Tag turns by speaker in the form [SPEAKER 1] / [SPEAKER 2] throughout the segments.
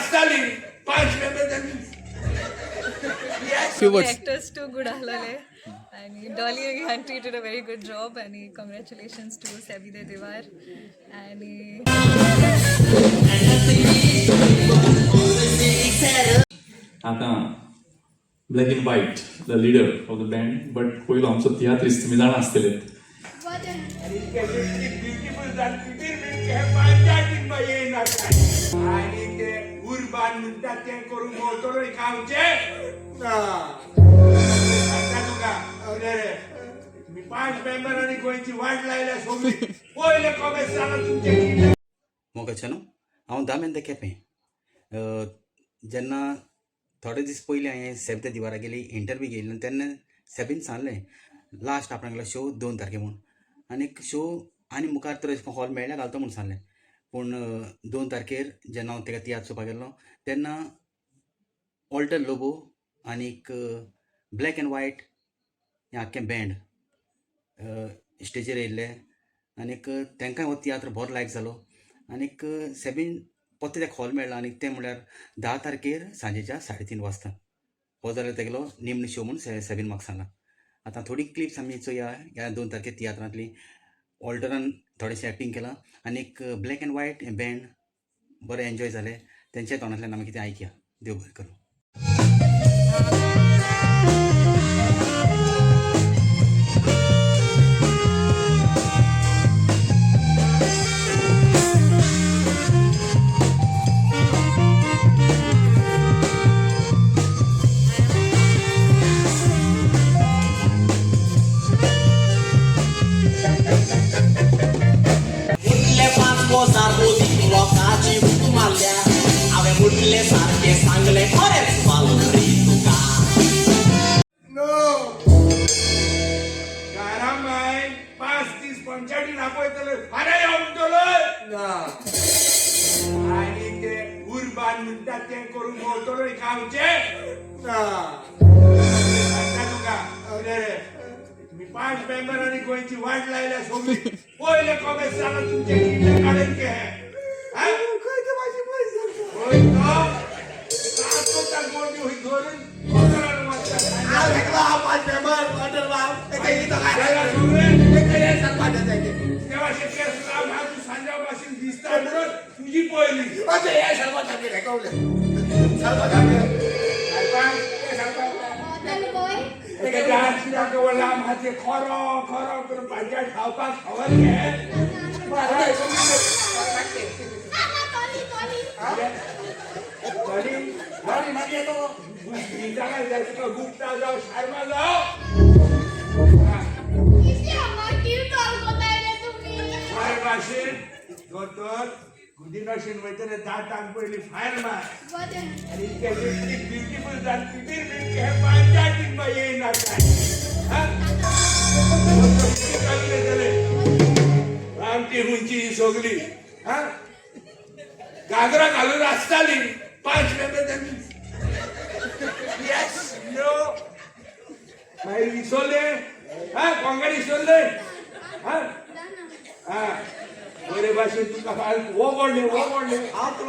[SPEAKER 1] आसताली 5 member.
[SPEAKER 2] Few words.
[SPEAKER 3] Actors too good आसलेले आनी Dolly again did a very good job आनी congratulations to Sebby de Divar आनी
[SPEAKER 4] आतां black and white the leader of the band, but पयलो आमचो तियात्रिस्त तुमी जाणा आसतले.
[SPEAKER 1] ब्युटिफूल पांचाट येयना आनी ते उर्बान म्हणटात तें करूंक भोंवतलो गांवचे ना. सांगता तुका रे रे, तुमी 5 मेंबरांनी गोंयची वाट लायल्या सगळी. पयले कॉमेस जाला तुमचे कितें.
[SPEAKER 5] मोगाच्यानो, हांव दामेन the केपें. जेन्ना थोडे दीस पयलीं हांवें सेब the दिवारा गेली इंटरव्यू घेयल्लो तेन्ना सेबीन सांगलें लास्ट आपणागेलो शो 2 तारखे म्हूण, आनीक शो आनी मुखार तर अशें हॉल मेळ्ळ्यार घालता म्हूण सांगलें. पूण 2 तारखेर जेन्ना हांव तेका तियात्र चोवपाक गेल्लो तेन्ना ऑल्टर लोबो आनीक ब्लॅक एंड व्हायट हें आख्खें बँड स्टेजीर येयल्ले आनीक तांकांय हो तियात्र बरो लायक जालो. आनीक सेबीन परतें तेका हॉल मेळ्ळा आनी तें म्हणल्यार 10 तारखेर सांजेच्या 3:30 वाजता. हो जाल्यार तेगेलो निमणो शो म्हूण सेबीन म्हाका सांगलां. आतां थोडी क्लिप्स आमी चोया ह्या 2 तारखेर तियात्रांतली. ऑल्टरान थोडेशें एक्टींग केलां आनीक ब्लॅक एंड व्हायट हें बँड बरें एन्जॉय जालें. तेंच्या तोंडांतल्यान आमी कितें आयकया. देव बरें करूं.
[SPEAKER 6] मुटले 5 वोजार मोदी लोकांची भूक मारल्या. हांवें मुटले सारकें सांगलें खरेंच माल रे तुका.
[SPEAKER 1] नो घरा माय 5 दीस पंचायतीन आपयतले, फाल्यां यो म्हणटलो ना. आनी ते उर्बान म्हणटात तें करूंक भोंवतलो गांवचे ना. सांगता तुका रे रे, तुमी 5 मेंबरांनी गोंयची वाट लायल्या सगळी. पयले कॉमेस जाला तुमचे कितें काडून घे. धरून दिसता म्हणून तुजी पयली. खरो खरो करून भाजया खावपाक खबर घे. गुप्ता जावं, शर्मा जावं. फायर भाशेन दोतोर गुदी भाशेन वयतले दांतांक पयली फायर मार. आनी इतके ब्युटिफूल जावन तिबीर बीन पंचायतीन येयना काय. आमची हुंची ही सगळी हा घागरा घालून आसताली 5 मेंबर. येस नो मागीर विसरले हा कोंकणी विसरले हा हा बरे भाशेन तुका फाल हो कोण हो कोण हा कोण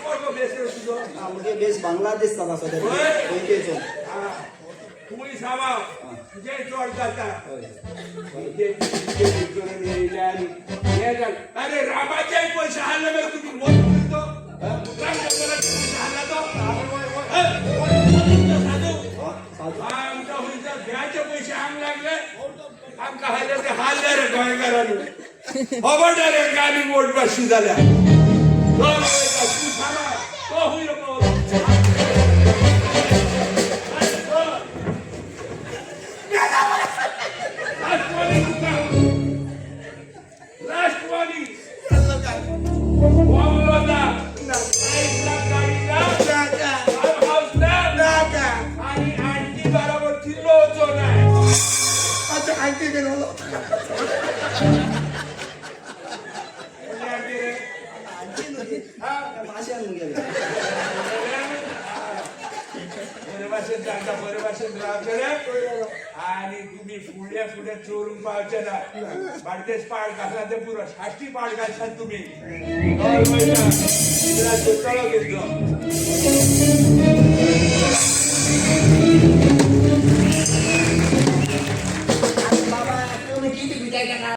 [SPEAKER 1] कोण बेस तुजो.
[SPEAKER 7] म्हणजे बेस बांगलादेश जाता सद्या गोंयचो.
[SPEAKER 1] तुमी सामा तुजें चड जाता करून येयले आनी हें जालें. अरे रामाचे पयशे हाडले मरे तुमी तो राम जंगलाचे पयशे हाडला तो साधू आमच्या खंयच्या भ्याचे पयशे हांग लागले. आमकां हाडले ते हाडले रे गोंयकारांनी. खबर रे आनी वोट बाशी जाल्या. तो तूं सामा तो हुंय पावलो. Last warning तुका. Last warning. बंगलो ना, 5 लाख गाडी ना, फार्म हाऊस ना, आणि आंटी बरोबर तिरलो वचो नाय.
[SPEAKER 7] आंटी गेलो.
[SPEAKER 1] कोणी आंटी रे? हा?
[SPEAKER 7] माश्यान मुगेले.
[SPEAKER 1] बरे भाशेन सांगता, बरे भाशेन रावतले. आणि तुम्ही फुडल्या फुडें चोरूंक पावचे ना. बार्देस पाड घातला ते पुरो, साश्टी पाड घालशात तुम्ही. हय, वयता. तळो घेतलो.
[SPEAKER 7] बाबा, तुम्ही किती भिजायचा का?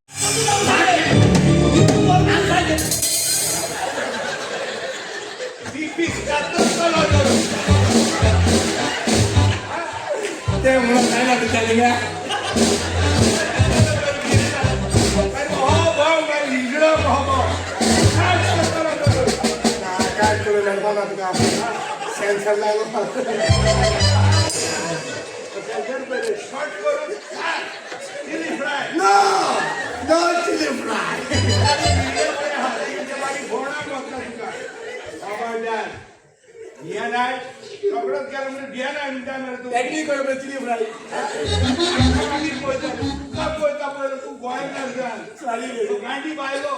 [SPEAKER 1] ते म्हणून काय ना तुझ्या
[SPEAKER 7] काय करू मेळपा ना तुका, सेन्सर लागलो.
[SPEAKER 1] शॉर्ट करून chilli fry.
[SPEAKER 7] No, no chilli fry.
[SPEAKER 1] भियानाय रोखडोच गेलो म्हणजे भियानाय म्हणटा मरे तूं.
[SPEAKER 7] टेक्निक करू चिली फ्राय.
[SPEAKER 1] तुका पळयता पळय, तूं गोंयकार जाल गांडी बायलो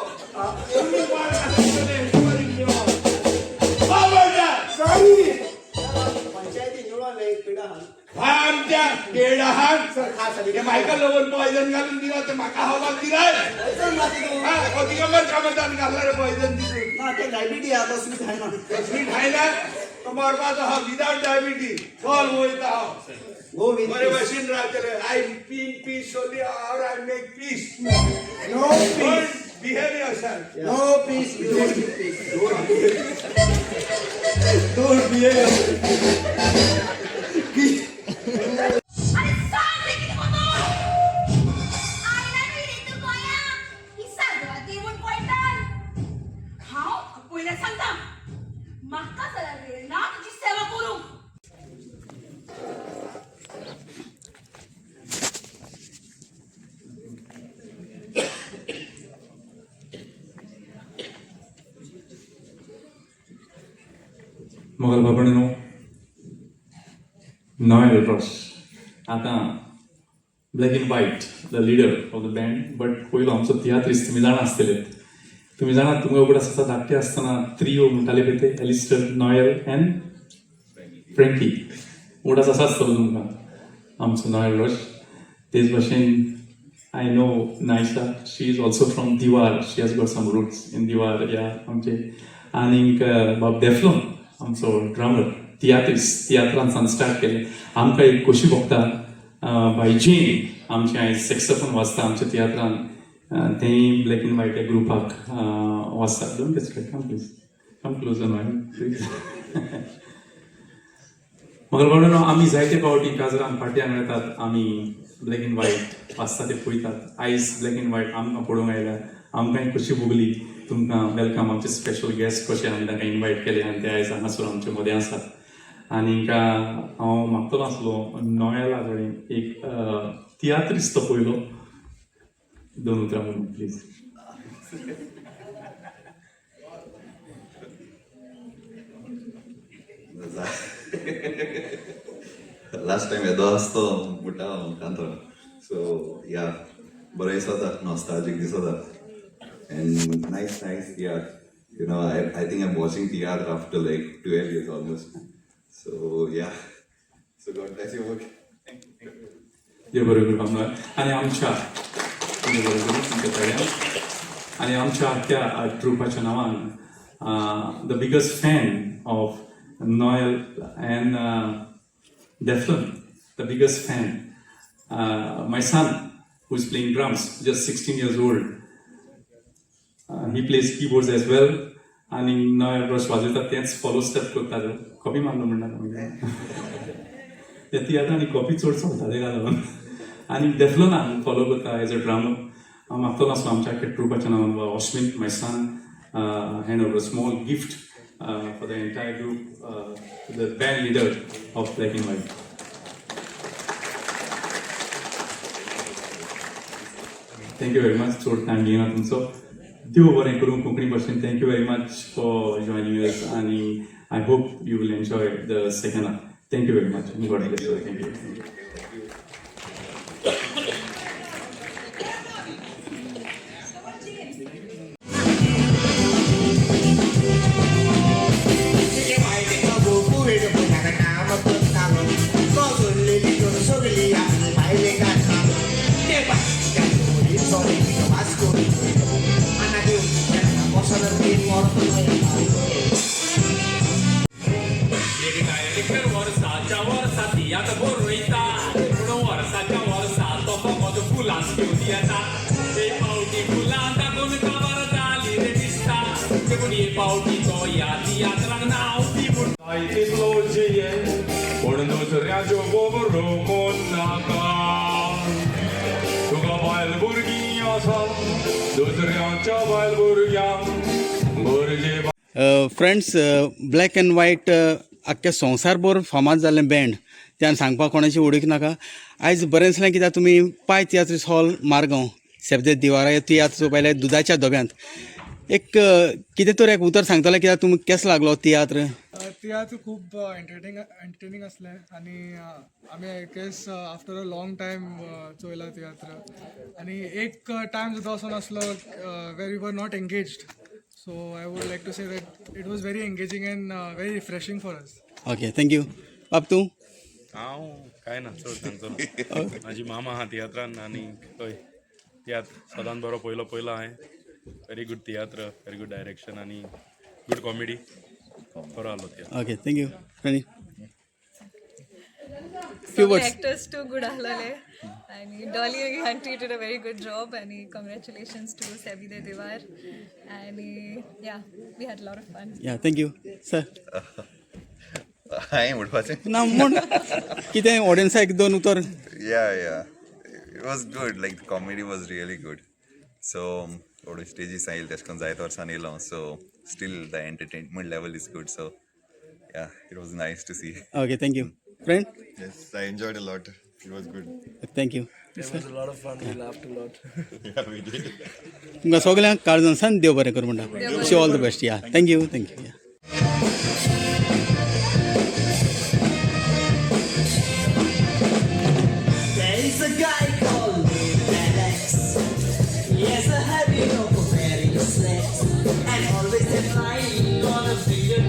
[SPEAKER 1] तुमी पाड खबरदार.
[SPEAKER 7] सॉरी, पंचायती निवडून एक पिढा.
[SPEAKER 1] आमच्या पेडाहान
[SPEAKER 7] सर, खास.
[SPEAKER 1] हे मायकल लोबन पॉयझन घालून दिला ते म्हाका हवाक दिलाय. हा, दिगंबर कामतान घातला रे पॉयझन तितून.
[SPEAKER 7] ना, ते डायबिटी आता स्वीट आहे ना.
[SPEAKER 1] स्वीट खायला तो मरपाचो हा. विदाउट डायबिटीज चल वयता हांव.
[SPEAKER 7] गो विथ
[SPEAKER 1] बरे भशेन रावतले. I pin peace only or I make peace.
[SPEAKER 7] No peace.
[SPEAKER 1] Behave yourself.
[SPEAKER 7] No peace, you don't give peace. Don't behave.
[SPEAKER 2] अरे सांग रे कितें कोतो आयला न्ही रे तूं गोंया ही साजवाती म्हूण पळटाल. हांव पयलें सांगता, म्हाका जाल्यार वेळ ना तुजी सेवा करूंक.
[SPEAKER 4] मोगल बाबा, नॉयल रॉस आतां black and white, the leader of the band, but पयलो आमचो तियात्रिस्त. तुमी जाणा आसतले, तुमी जाणा, तुमकां उगडास आसा, धाकटे आसतना त्रियो म्हणटाले पळय ते, एलिस्टर, नॉयल एंड फ्रेंकी. उगडास आसा आसतलो तुमकां आमचो नॉयल रॉश. तेच भाशेन I know Naisha, she is also from Diwar. She has got some roots in Diwar. या आमचे आनीक बाब डेफ्लोन, आमचो ड्रमर, तियात्रिस्ट, तियात्रान स्टार्ट केलें. आमकां एक खोशी भोगता, बाय जेन आमचें आयज सॅक्सोफोन वाजता आमच्या तियात्रान. तेंय ब्लॅक एंड व्हायट ह्या ग्रुपाक वाजता. Don't get come, please come close on, please. मगर बाबा, आमी जायते फावटी काजरान पार्ट्यांक येतात, आमी ब्लॅक एंड व्हायट वाजता ते पळयतात. आयज ब्लॅक एंड व्हायट आमकां पळोवंक आयल्या, आमकांय खोशी भोगली. तुमकां welcome. आमचे स्पेशल गेस्ट कशे आमी तांकां इनवायट केले आनी ते आयज हांगासर आमचे मदें आसात. आनीक हांव मागतलो आसलो नोयला कडेन एक तियात्रिस्त पयलो दोन उतरां म्हणून, प्लीज.
[SPEAKER 8] लास्ट टायम येदो आसतो म्हणटा हांव कांतरा. सो या, बरें दिसता, नॉस्ताल्जीक दिसता and nice, nice tiatr. I think I am watching tiatr after like 12 years almost. So yeah, so God bless you work.
[SPEAKER 4] देव बरें करूं आमकां आनी आमच्या, देव बरें करूं तुमच्या सगळ्यांक. आनी आमच्या आख्ख्या ट्रुपाच्या नांवान, the biggest fan of Noel and Deflon, the biggest fan, my son, who is playing drums, just 16 years old. He plays keyboards as well. आनी नॉयल ब्रश वाजयता तेंच फॉलो स्टेप करता. कॉपी मारलो म्हणटा मागीर ते तियात्र आनी कॉपी चड चलता तेका लागून. आनी डेफ्लोनाक फॉलो करता एज अ ड्रमर. हांव मागतलो आसलो आमच्या आख्ख्या ट्रुपाच्या नांवान, Ashwin, my son, hand over small gift for the entire group, the band leader of Black and White. Thank you very much. चड टायम घेयना तुमचो. देव बरें करूं. कोंकणी भाशेन, thank you very much for joining us आनी I hope you will enjoy the second half. Thank you very much. God bless you. Thank you. Thank you.
[SPEAKER 7] बायलेक.
[SPEAKER 9] देखून हे पावटी तो ह्या तियात्रांक नांव दी म्हूण जाय तितलो जिये पूण दुसऱ्याच्यो गोबरो नाका. तुका बायल भुरगीं आसा, दुसऱ्यांच्या बायल भुरग्यांक गरजे.
[SPEAKER 5] फ्रेंड्स, ब्लॅक अँड व्हायट आख्ख्या संवसारभर फामाद जाल्लें बँड, त्यान सांगपाक कोणाची उडीक नाका. आयज बरें दिसलें कित्याक तुमी पाय तियात्रीस हॉल, मारगांव, सेब दे दिवारा तियात्र चोवपा आयले दुदाच्या दोब्यांत. एक कितें तर एक उतर सांगतलें कित्याक तुमकां केसो लागलो तियात्र?
[SPEAKER 10] तियात्र खूब एंटरटेनिंग आसले आनी आमी I guess after a long time चोयला तियात्र आनी एक टायम सुद्दां असो नासलो where we were not engaged, so I would like to say that it was very engaging and very refreshing for us.
[SPEAKER 5] Okay, thank you. बाब, तूं?
[SPEAKER 11] हांव कांय ना चड सांगतलो. म्हाजी मामा आहा तियात्रान आनी हय, तियात्र सदांच बरो पयलो पयलो हांवें. व्हेरी गूड तियात्र, व्हेरी गूड डायरेक्शन आनी गूड कॉमेडी. बरो आहलो तियात्र.
[SPEAKER 5] Okay, thank you. Frenny, few
[SPEAKER 3] सगळे
[SPEAKER 5] words.
[SPEAKER 3] Actors too good आहलेले आणि Dolly aunty did a very good job आणि congratulations to Sebi de Divar आणि yeah, we had lot of fun.
[SPEAKER 5] Yeah, thank you sir.
[SPEAKER 8] हांवें म्हणपाचें?
[SPEAKER 5] ना, म्हण कितें ऑडियन्साक एक दोन उतर.
[SPEAKER 8] Yeah, it was good. Like, the comedy was really good. So थोडे स्टेजीस येयले तेश कोन जायते वर्सां येयलो, so still the entertainment level is good. So yeah, it was nice to see.
[SPEAKER 5] Okay, thank you, friend.
[SPEAKER 7] Yes, I enjoyed a lot. It was good.
[SPEAKER 5] Thank you.
[SPEAKER 12] It was a lot of fun. We laughed a lot.
[SPEAKER 7] Yeah, we did.
[SPEAKER 5] तुमकां सगल्यांक काळजान देव बरें करूं म्हणटा. Wish all the best. Yeah, thank you, thank you, yeah.
[SPEAKER 6] There is a guy called Alex. He has a habit of wearing slacks and always flying on a bigger